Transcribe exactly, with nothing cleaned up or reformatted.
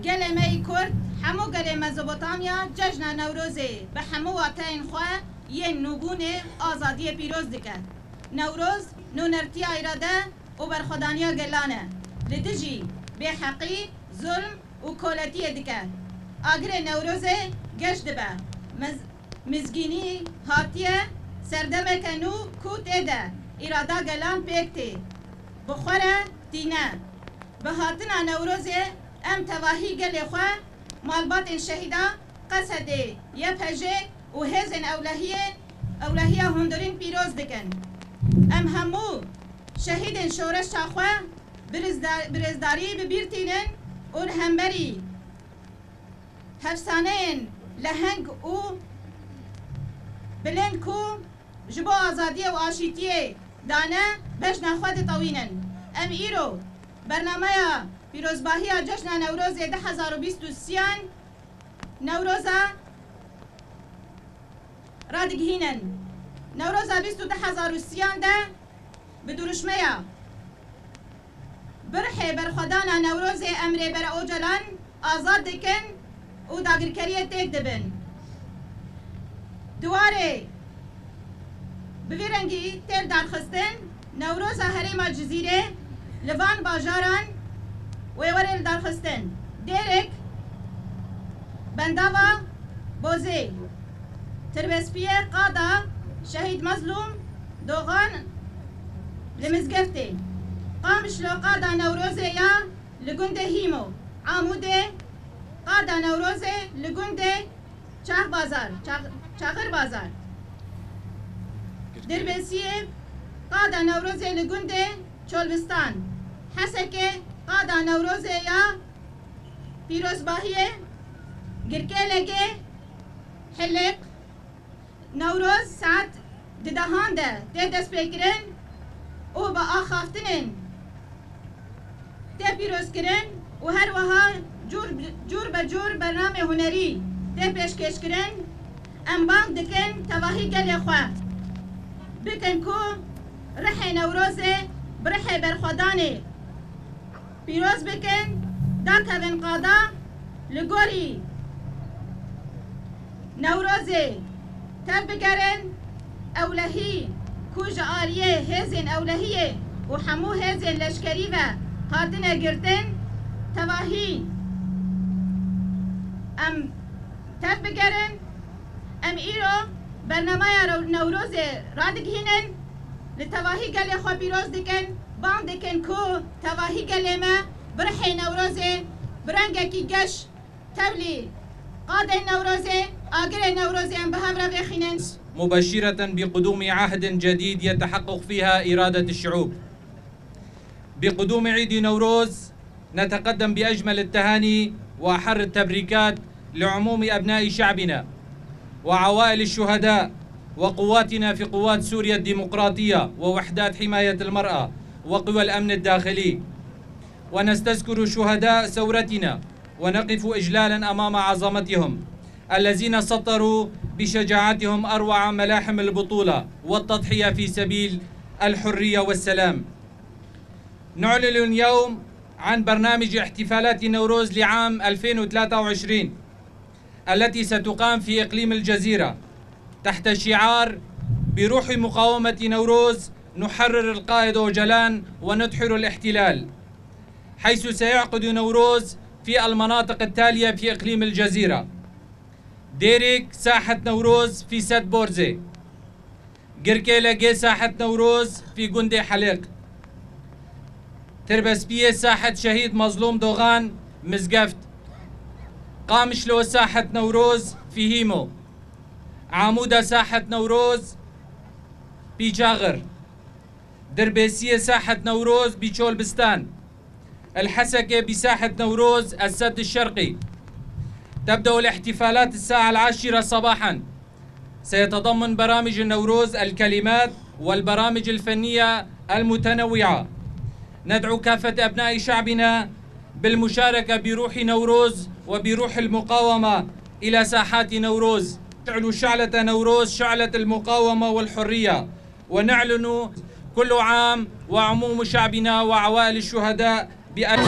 Gelê me yî Kurd, hemû gelê Mezopotamya cejna Newrozê bi hemû wateyên xwe yên nûbûnê, azadiyê pîroz dike. Newroz nûnertiya îrade û berxwedaniya gelan e. Li dijî bêheqî, zulm û koletiyê dike. Agirê Newrozê geş dibe. Miz-, mizgînî hatiye serdemeke nû ku tê de îrada gelan pêk tê. Bi xwe re tîne. Bi hatina Newrozê em tevahî gelê xwe, malbatên şehîda Qesedê, Y P J û hêzên ewlehiyê, ewlehiya hundirîn pîroz dikin. Em hemû şehîdên şoreşa xwe birêzda-, birêzdarî bi bîr tînin û li hemberî hefsaneyên leheng û bilind ku ji bo azadiyê û aşîtiyê dane, bejna xwe ditewînin. Em îro bernameya pîrozbahiya Cejna Newrozê du hezar û bîst û sêyan Newroza radigihînin. Newroza bîst û du hezar û sêyan de bi duruşmeya birhê berxwedana Newrozê em Rêber Ocalan azad dikin û dagirkeriyê têk dibin. Di warê bi vî rengî tê lidarxistin, Newroza herêma Cizîrê li van bajaran wê were lidarxistin: Dêrik, Bendava Bozê, Tirbespiyê, qada Şehîd Mezlûm Doxan li Mizgeftê, Qamişlo, qada Newrozê ya li gundê Hîmo, Amûdê, qada Newrozê li gundê Çaxbazar, Çax-, Çaxirbazar. Dirbêsiyê, qada Newrozê li gundê Çolbistan. Hesekê, qada Newrozê ya pîrozbahiyê. Girkêlekê, Hiliq. Newroz saet dudehan de tê destpêkirin û bi axaftinên tê pîrozkirin û her wiha cûr, cûr be cûr bernamê hunerî tê pêşkêşkirin. Em bang dikin tevahî gelê xwe bikin ku rihê Newrozê bi rihê berxwedanê pîroz bikin, dakevin qada, li gorî Newrozê tevbigerin, ewlehî ku ji aliyê hêzên ewlehiyê û hemû hêzên leşkerî ve hatine girtin, tevahî em tevbigerin. Em îro bernameya Rew-, Newrozê radigihînin, li tevahî gelê xwe pîroz dikin, bang dikin ku tevahî gelê me bi rihê Newrozê, bi rengekî geş, tevlî qadên Newrozê, agirê Newrozê em bi hev re vêxînin. مبشرة بقدوم عهد جديد يتحقق فيها إرادة الشعوب. بقدوم عيد نوروز نتقدم بأجمل التهاني وأحر التبريكات لعموم أبناء شعبنا وعوائل الشهداء وقواتنا في قوات سوريا الديمقراطية ووحدات حماية المرأة وقوى الأمن الداخلي، ونستذكر شهداء ثورتنا ونقف إجلالا أمام عظمتهم الذين سطروا بشجاعتهم أروع ملاحم البطولة والتضحية في سبيل الحرية والسلام. نعلن اليوم عن برنامج احتفالات نوروز لعام ألفين وثلاثة وعشرين التي ستقام في إقليم الجزيرة تحت شعار: بروح مقاومة نوروز نحرر القائد أوجلان وندحر الاحتلال، حيث سيعقد نوروز في المناطق التالية في إقليم الجزيرة: ديريك ساحة نوروز في سد بورزي، Girkêlekê Sahet Newroz fî gundê Heliq. Tirbespiyê Sahet Şehîd Mazlûm Doxan Mizgeft. Qamişlo Sahet Newroz fî Hîmo. Amûda Sahet Newroz fî Çaxir. Dirbêsiyê Sahet Newroz fî Çolbistan. الحسكة بساحة نوروز السد الشرقي. تبدأ الاحتفالات الساعة العاشرة صباحا. سيتضمن برامج النوروز الكلمات والبرامج الفنية المتنوعة. ندعو كافة أبناء شعبنا بالمشاركة بروح نوروز وبروح المقاومة إلى ساحات نوروز. نشعل شعلة نوروز، شعلة المقاومة والحرية، ونعلن كل عام وعموم شعبنا وعوائل الشهداء بأن